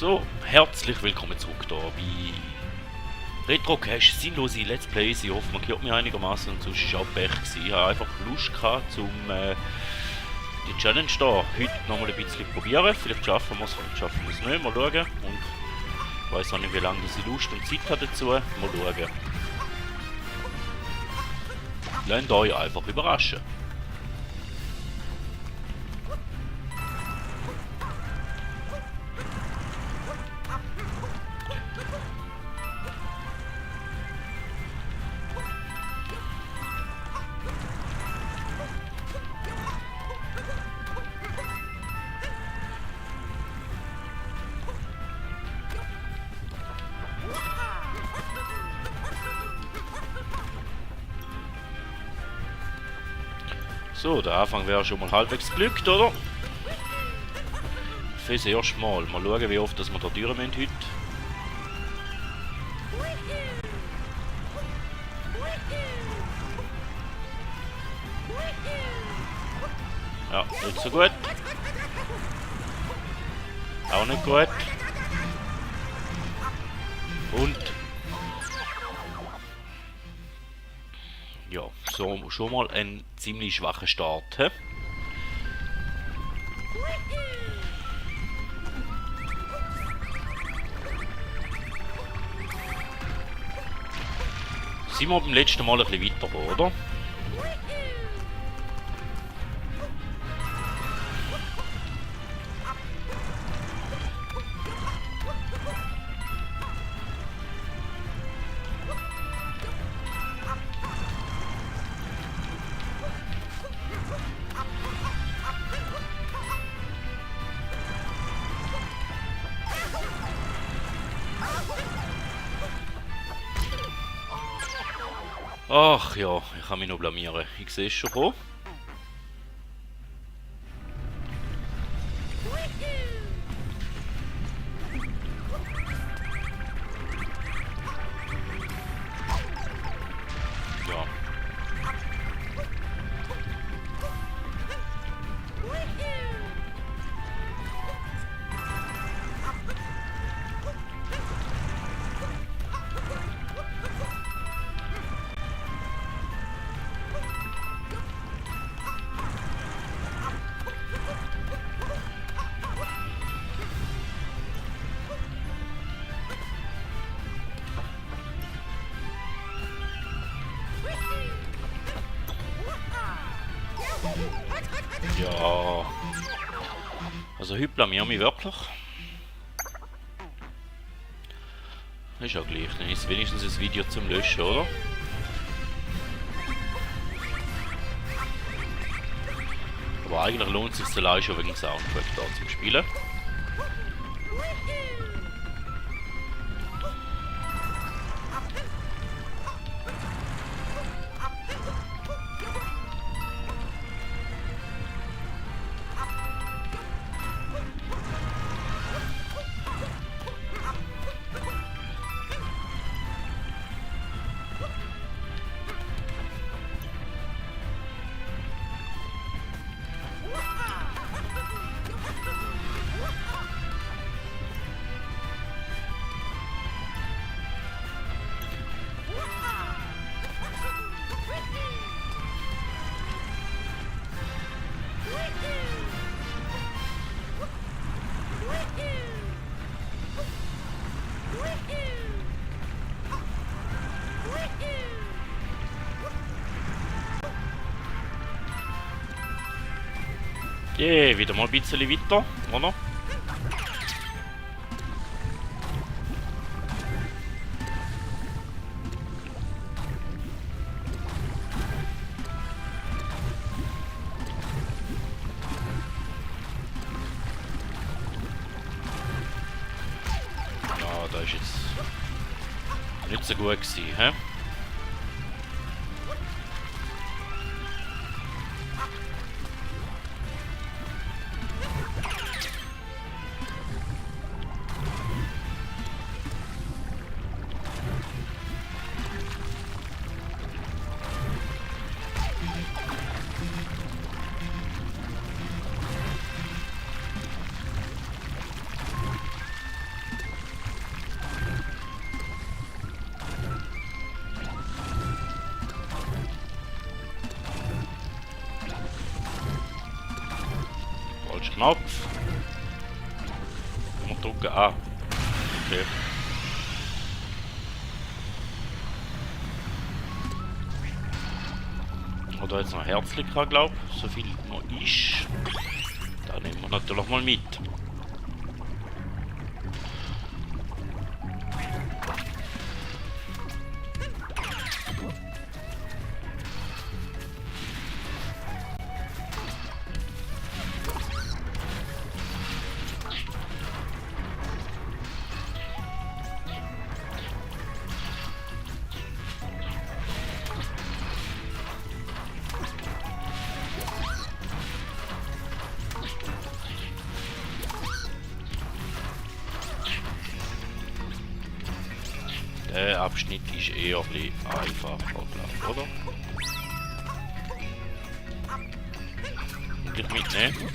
So, herzlich willkommen zurück hier bei Retrocache, sinnlose Let's Plays. Ich hoffe, man hört mich einigermaßen und sonst war es auch Pech gewesen. Ich habe einfach Lust gehabt, die Challenge hier heute nochmal ein bisschen probieren. Vielleicht schaffen wir es, vielleicht schaffen wir es nicht. Mal schauen. Und ich weiß auch nicht, wie lange ich Lust und Zeit habe dazu. Mal schauen. Lasst euch einfach überraschen. So, der Anfang wäre schon mal halbwegs glückt, oder? Fürs erste Mal. Mal schauen, wie oft dass wir da durch müssen heute. Ja, nicht so gut. Auch nicht gut. Und ja, so schon mal ein ziemlich schwacher Start. He? Sind wir beim letzten Mal ein bisschen weiter, oder? Ach ja, ich kann mich noch blamieren. Ich sehe es schon kommen. Ja. Ja. Also heute blamieren wir wirklich. Ist ja gleich, dann ist wenigstens ein Video zum Löschen, oder? Aber eigentlich lohnt es sich allein schon wegen dem Soundtrack da zum Spielen. Yeah, wieder mal ein bisschen weiter, oder? Ja, da ist jetzt nicht so gut gewesen, hä? Knopf. Wir drücken A. Okay. Oder jetzt noch ein Herzchen, glaube ich. So viel noch ist. Da nehmen wir natürlich mal mit. Der Abschnitt ist eher ein bisschen einfacher, glaube ich, oder? Gleich mitnehmen.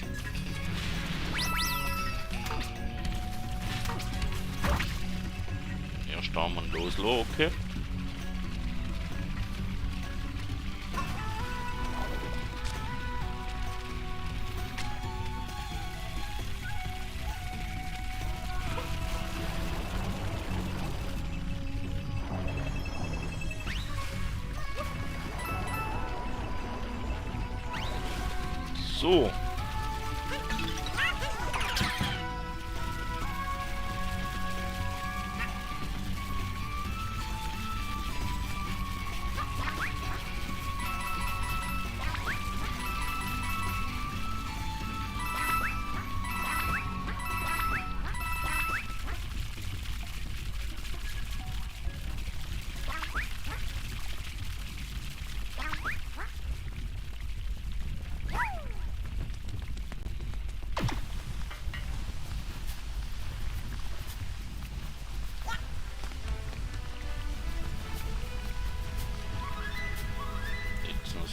Erst einmal loslassen, okay. So.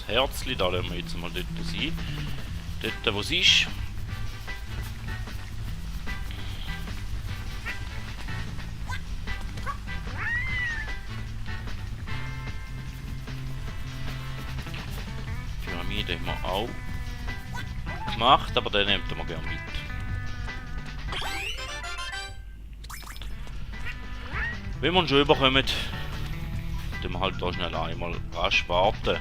Herzli, da lassen wir jetzt mal dort sein. Dort, wo es ist. Pyramide haben wir auch gemacht, aber den nehmen wir gerne mit. Wenn wir ihn schon überkommen, dann wir halt da schnell einmal rasch warten.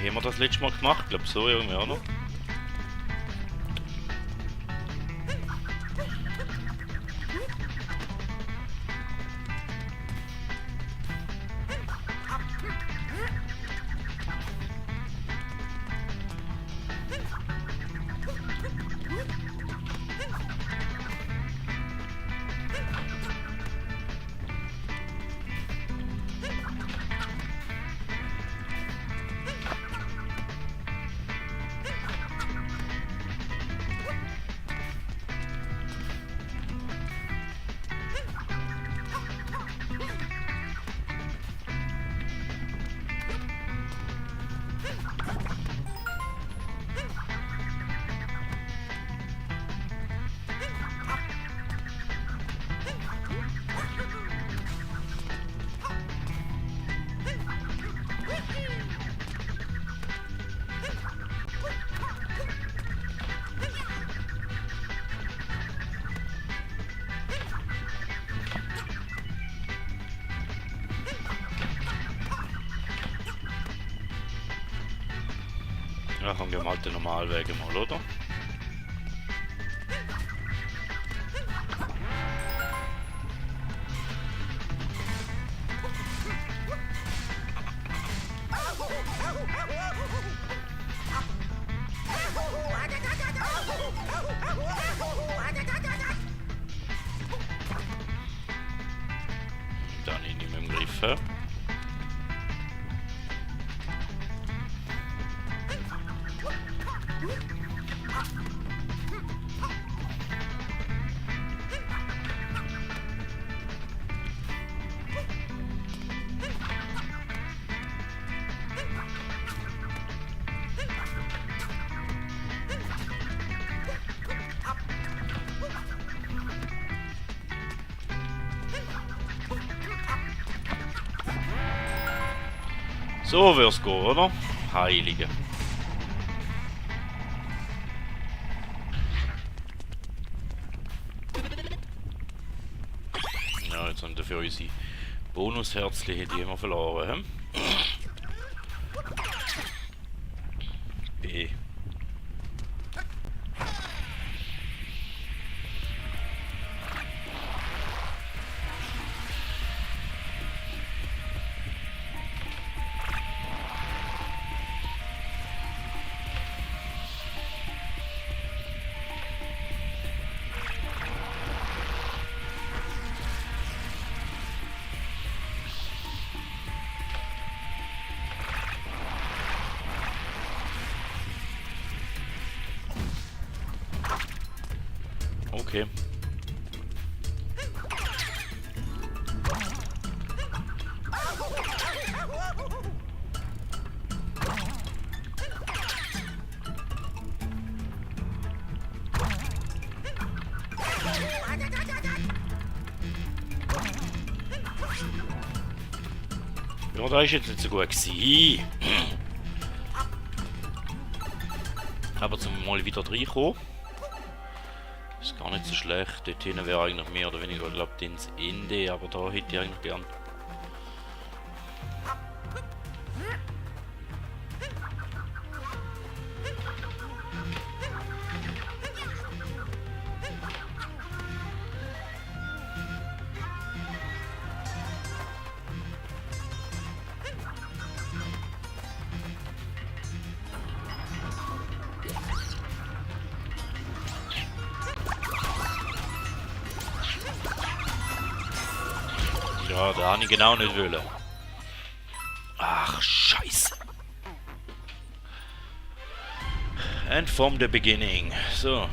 Wie haben wir das letzte Mal gemacht? Ich glaube so irgendwie, oder? Ja, dann gehen wir halt den Normalweg mal, oder? Dann ihn nicht mehr im Griff. He? So wird's gehen, oder? Heilige. Ja, jetzt haben wir für unsere Bonusherzliche die immer verloren. B. Okay. Ja, da ist jetzt nicht so gut gewesen. Aber zum mal wieder reinkommen. Ist gar nicht so schlecht. Dort hinten wäre eigentlich mehr oder weniger, glaube ich, ins Ende, aber da hätte ich eigentlich gern. Ja, da habe ich genau nicht wollen. Ach, scheiße. And from the beginning. So.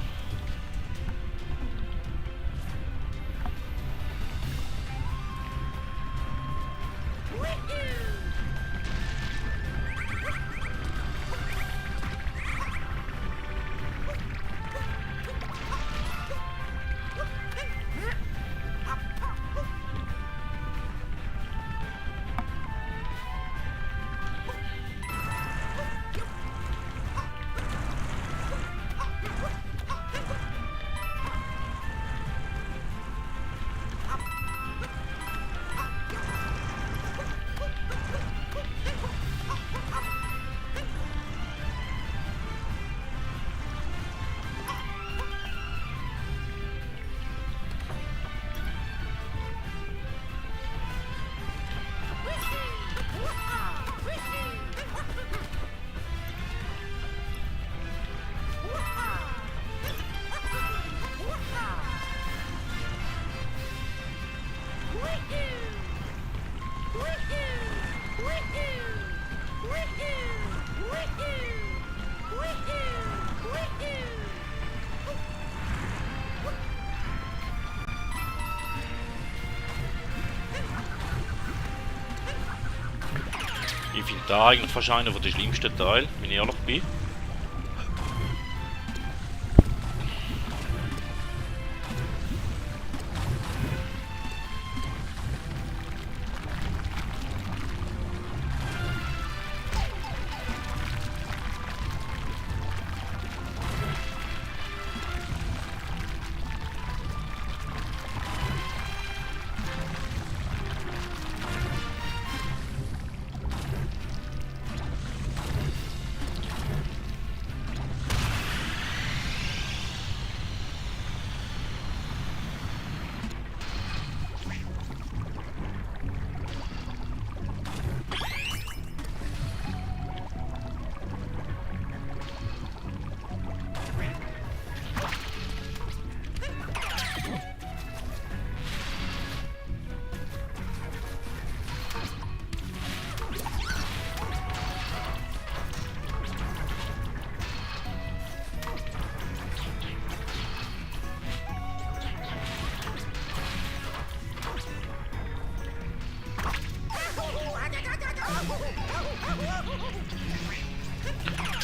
Ich finde da eigentlich fast einer von den schlimmsten Teilen, wenn ich ehrlich bin.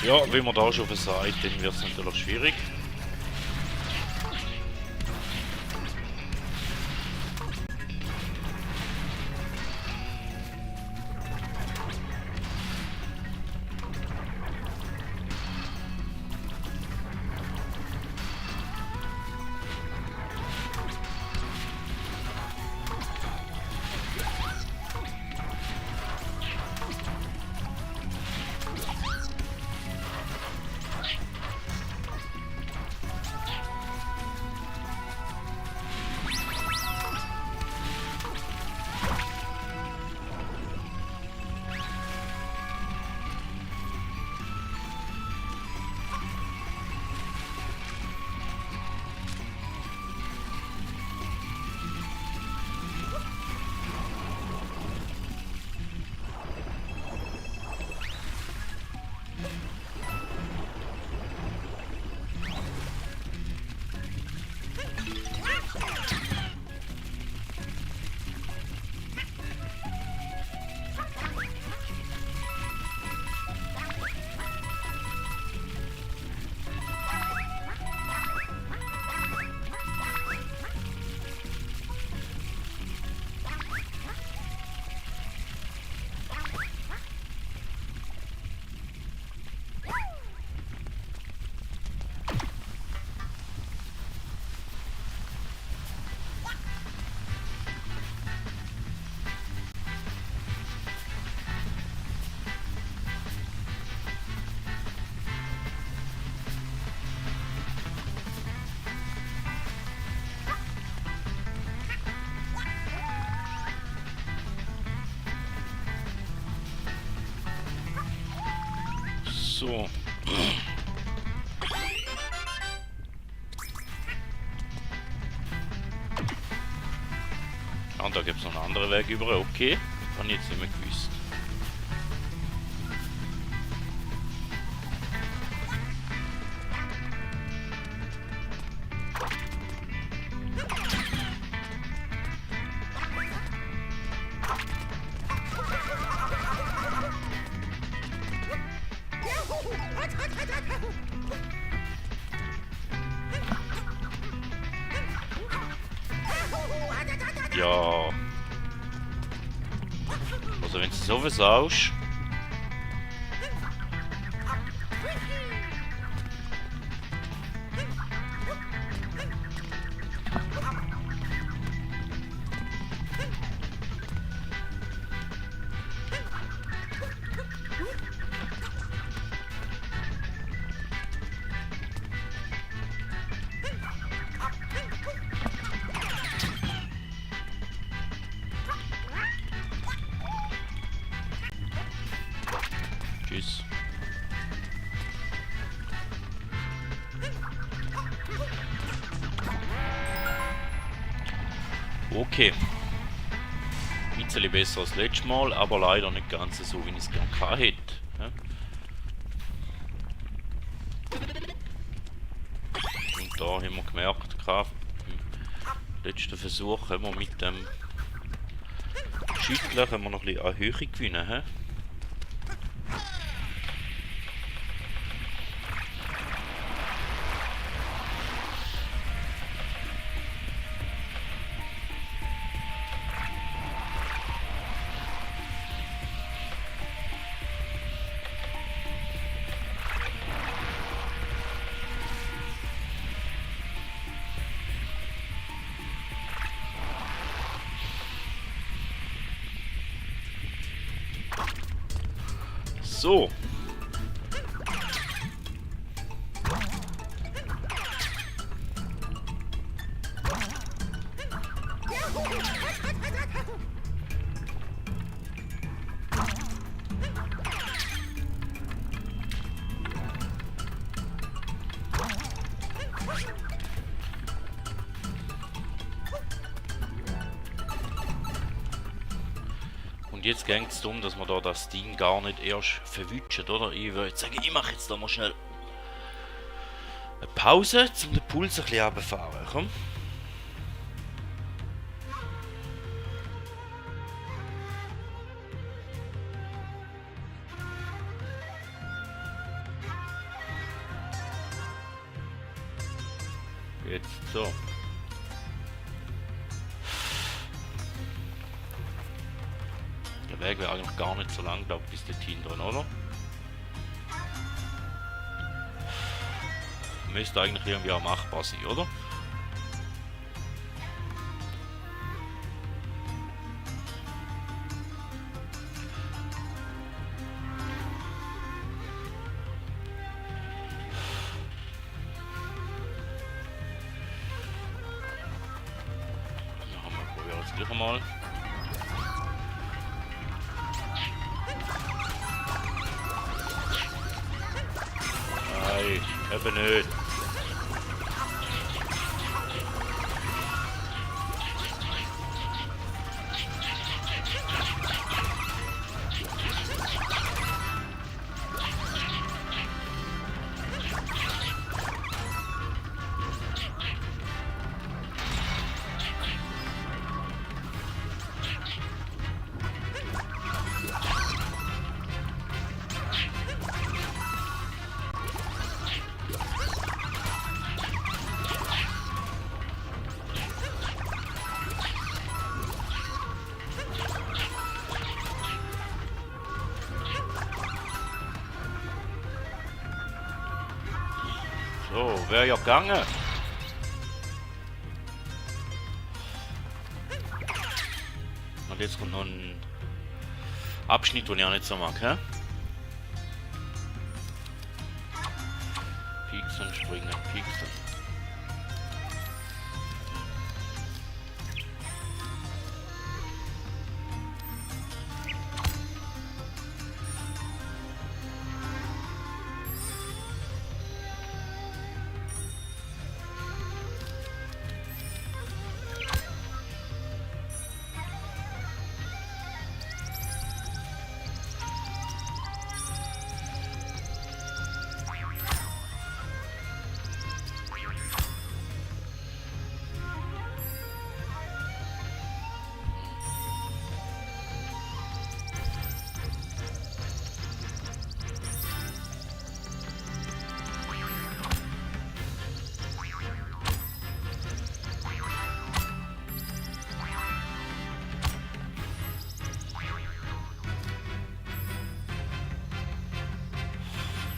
Ja, wenn man da schon versagt, dann wird es natürlich schwierig. So. Ah, und da gibt es noch einen anderen Weg über. Okay, habe ich jetzt nicht mehr gewusst. Ja. Also wenn du so versaust. Tschüss. Okay. Ein bisschen besser als letztes Mal, aber leider nicht ganz so, wie ich es gerne gehabt hätte. Ja? Und da haben wir gemerkt, im letzten Versuch haben wir mit dem Schütteln können wir noch ein bisschen an Höhe gewinnen. He? So. Und jetzt geht es darum, dass wir da das Ding gar nicht erst verwutschen, oder? Ich würde sagen, ich mache jetzt da mal schnell eine Pause, um den Puls ein bisschen runterzufahren. Komm. So. Der Weg wäre eigentlich gar nicht so lang, glaube ich, bis dorthin drin, oder? Müsste eigentlich irgendwie auch machbar sein, oder? Gleich einmal. Nein, eben nicht. So, wäre ja gegangen. Und jetzt kommt noch ein Abschnitt, den ich auch nicht so mag, hä? Pieksen, springen, pieksen.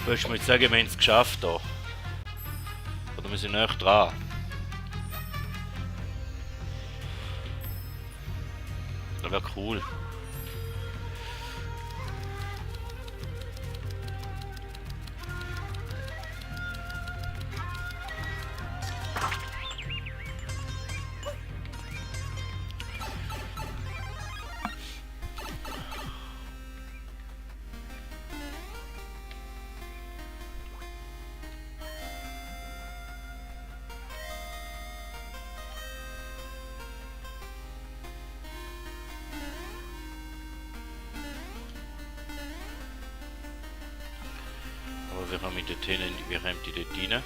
Willst du mir jetzt sagen, wir haben es geschafft hier? Oder wir sind näher dran? Das wäre cool. Aber wir haben dort hinten, wir haben die dort rein.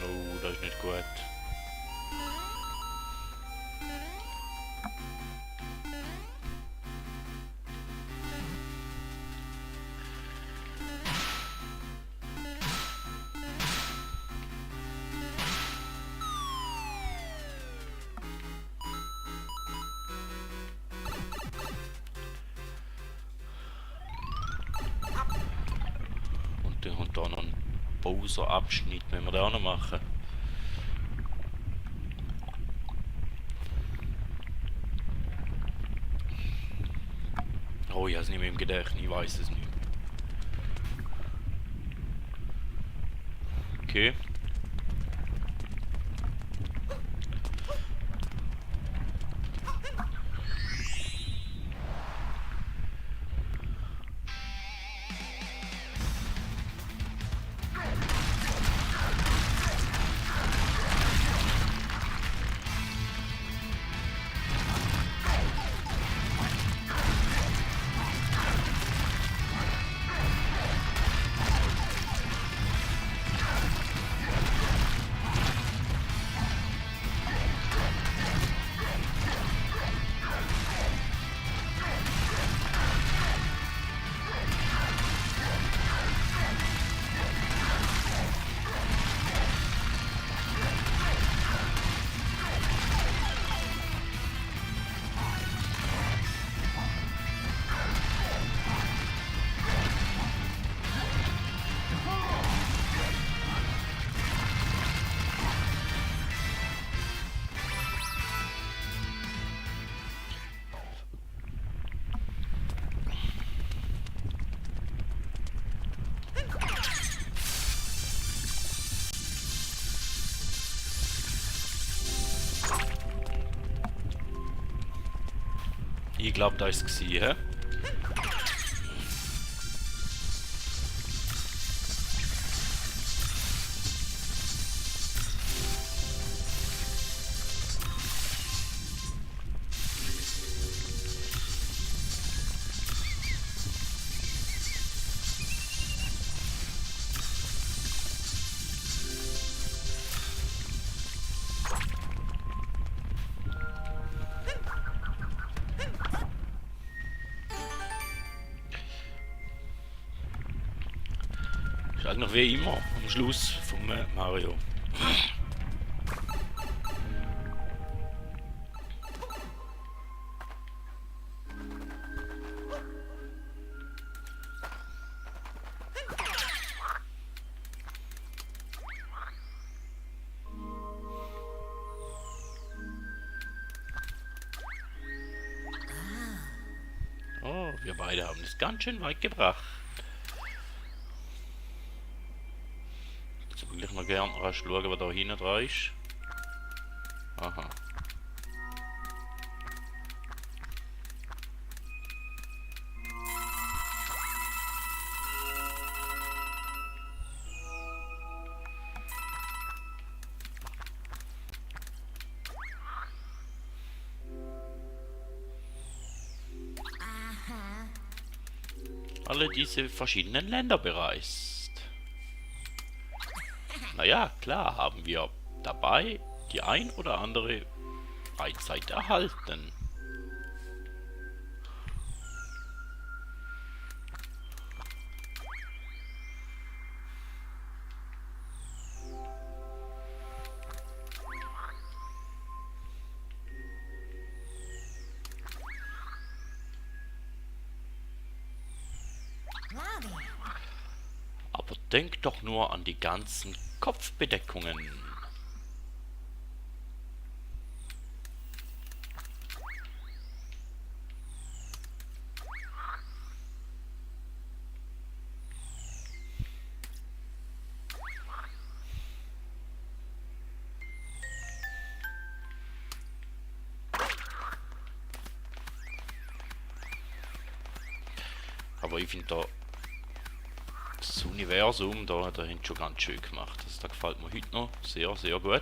Oh, das ist nicht gut. Und da noch ein Bowser-Abschnitt, wenn wir den auch noch machen. Oh, ich habe es nicht mehr im Gedächtnis, ich weiß es nicht. Okay. Ich glaube, da ist es gewesen, hä? Ist eigentlich wie immer am Schluss vom Mario. Oh, wir beide haben es ganz schön weit gebracht. Jetzt will ich noch gerne rasch schauen, was da hinten dran ist. Aha. Alle diese verschiedenen Länder bereist. Naja, klar haben wir dabei die ein oder andere Freizeit erhalten. Aber denk doch nur an die ganzen Kopfbedeckungen. Aber ich finde da das Universum, da haben schon ganz schön gemacht. Das gefällt mir heute noch sehr, sehr gut.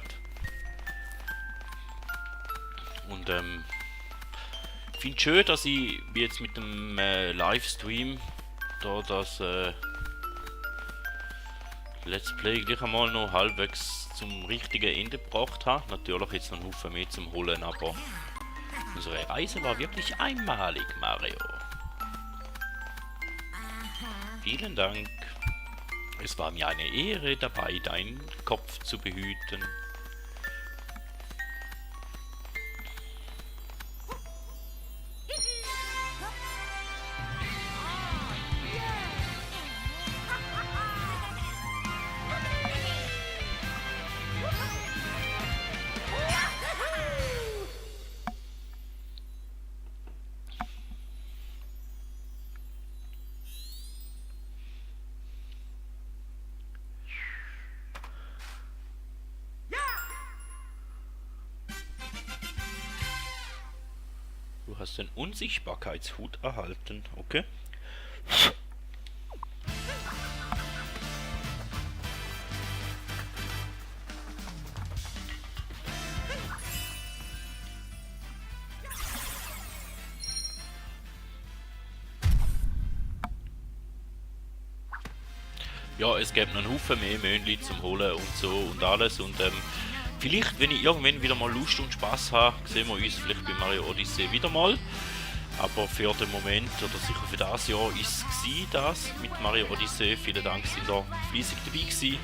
Und ich finde es schön, dass ich wie jetzt mit dem Livestream da das Let's Play gleich einmal noch halbwegs zum richtigen Ende gebracht habe. Natürlich jetzt noch einen Haufen mehr zum Holen, aber unsere Reise war wirklich einmalig, Mario. Vielen Dank. Es war mir eine Ehre, dabei deinen Kopf zu behüten. Du hast den Unsichtbarkeitshut erhalten, okay? Ja, es gibt noch einen Haufen mehr Möhnli zum Holen und so und alles und vielleicht, wenn ich irgendwann wieder mal Lust und Spaß habe, sehen wir uns vielleicht bei Mario Odyssey wieder mal. Aber für den Moment, oder sicher für das Jahr, ist es das mit Mario Odyssey. Vielen Dank, sind da fleissig dabei gewesen.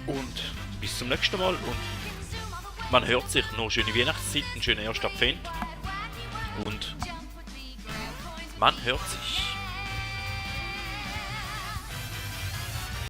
Und bis zum nächsten Mal. Und man hört sich noch schöne Weihnachtszeit, einen schönen 1. Advent. Und man hört sich.